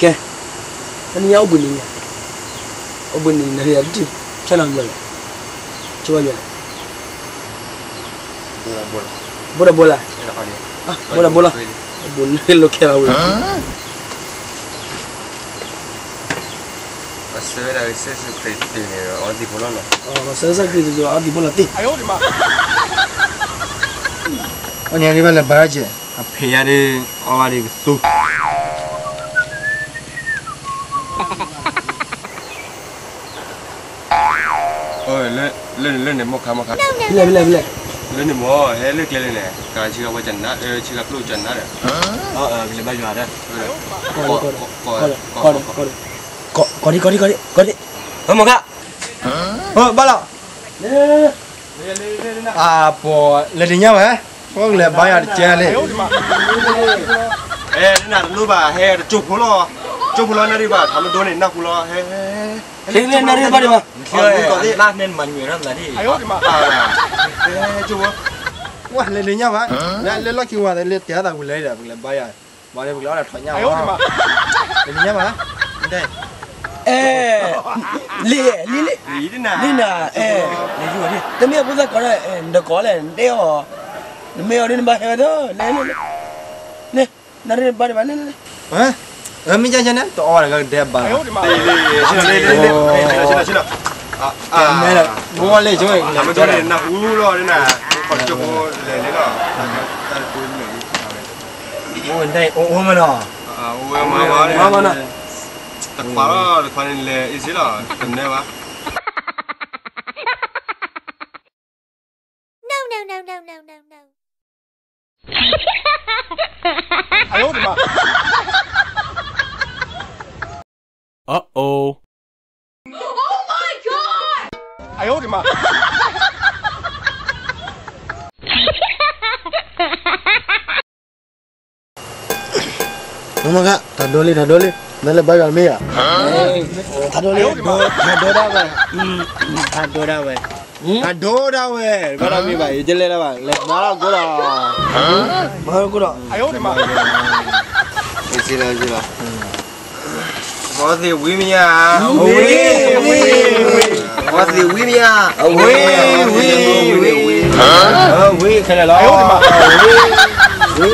ကဲ, တနံၤညါအိၣ်ဘှံးနံၤ, အိၣ်ဘှံးနံၤန့ၣ် နဟ့ၣ်ယၤတထံၣ် ဖျဲၣ်နီၤမီၤလဲၣ်, ဆိဘၣ်ယွၤလဲၣ်, ဘိၣ်ဒီးဘိလၣ်, ဘိၣ်ဒီးဘိလီၤ, ဘိၣ်န့ၣ်လိာ်ခဲလၢာ်ဝဲ, ဆၢဝဲဒၣ်ကစၢ်ယ့ၣ်ၡူးခရံာ်တတုၤန့ၣ် အီသံးဖိလီၤနီၤ, ဆၢဝဲဒၣ်ကစၢ်ယ့ၣ်ၡူးခရံာ်တတုၤအီသံးဖိလီၤတံၢ်, အန့ၣ်ဒ်ဘၣ်လဲၤဘါယဲၢ်, အဖံးယါဒ် အီဘၣ်ဒ်ကသူ လၢန့ၣ်မိၢ်ခါမိၢ်ခါ, ဖဲလဲၣ်ဖဲလဲၣ်ဖဲလဲၣ်, လၢန့ၣ်မိၢ်ဟဲလၢကျဲလၢန့ၣ် ကဆံးကပှဲၤကနၣ် ဆံးကပျိကနၣ်ဒီး, ကလဲၤဘါယွၤဒီး, ကီးဒံးကီးဒံးကီးဒံး, မိၢ်ခါ, ဘၣ်လီၤ, အပှၤလဲၤတညၣ်ဘၣ်, ပကလဲၤဘါယွၤတကဲလံ, အဲ နတလိၣ်ဘၣ် ဟဲတကၠိဖိလီၤ, ကၠိဖိလီၤ နၣ်ရံၣ်ဘၣ် ထးမဒိန့ၣ် နၢ်ဟူလီၤ, ဟဲ ဟဲ နၣ်ရံၣ်ဘၣ်ဒံးဘၣ်, လၢန့ၣ်မၤညွဲၣ်ထီၣ်သးဒ်, ကၠိဖိ, ဝဲလဲၤတညၣ်ဘၣ်, လၢလီၢ်ခံဝဲ လဲၤတဲသးဝံၤလၢဒီး ပကလဲၤဘါယွၤ, ဘၣ်ဒီးပကလဲၤအီၣ်ဒီးထီၣ်ညၣ်, လဲၤတညၣ်ဘၣ်, အဲ လံ လံ လံ လံနၤ, အဲ တမ့ၢ်အဖိသၣ်ကိးဒီး နတကိးလဲၣ် နတဲအီၤ, နမ့ၢ်အီၤဒ်နဘၣ်ဟဲဝဲဒၣ်, လဲၤ လဲၤ လဲၤ, နၣ်ရံၣ်ဘၣ်ဒံးဘၣ်, လဲၤ လဲၤ လဲၤ, မ့ၢ်ကန့ၣ် တအီၣ်ဘၣ်ဒီးကဒဲးဘၣ်လီၤ, လဲၤ လဲၤ လဲၤ, လဲၤ လဲၤ, ဘိလ့ၣ်ဆိ, နၢ်ဟူလီၤဒ်နၤ, ကီးကၠိဖိလဲၤန့ၣ်လီၤ, တၢ်တကိးန့ၣ်, အိၣ်ဝဲမးနီၤ, မၤမၤနီၤ, တခွးလီၤ တခွးန့ၣ်လဲၤ easy လီၤ, တနၢဘၣ်. Uh-oh. Oh my god! မ့ၢ်မ့ၢ်ခါ, တၢ်ဒိလံ တၢ်ဒိလံ, နလဲၤဘါယွၤမ့ၢ်ဧါ, တၢ်ဒိလံ, တၢ်ဒိဒၣ်ဝဲ, တၢ်ဒိဒၣ်ဝဲ, တၢ်ဒိဒၣ်ဝဲ, ဘၣ်ဒီးမ့ၢ်ဘၣ် ယတလဲၤလၢၤဘၣ်, လဲၤမၤလီၤကိးဒီး, မၤလီၤကိးဒီး, ယလီၤ, အဝဲသ့ၣ်ဝံမ့ၢ်ဧါ, အဝဲသ့ၣ်ဝံမ့ၢ်ဧါ, အဝဲသ့ၣ်ဝံမ့ၢ်ဧါ, အဝဲသ့ၣ်ဝံ, အဝဲသ့ၣ်ဝံ, အဝဲသ့ၣ်ဝံ, အဝဲခဲလၢာ်လီၤ, အဝဲ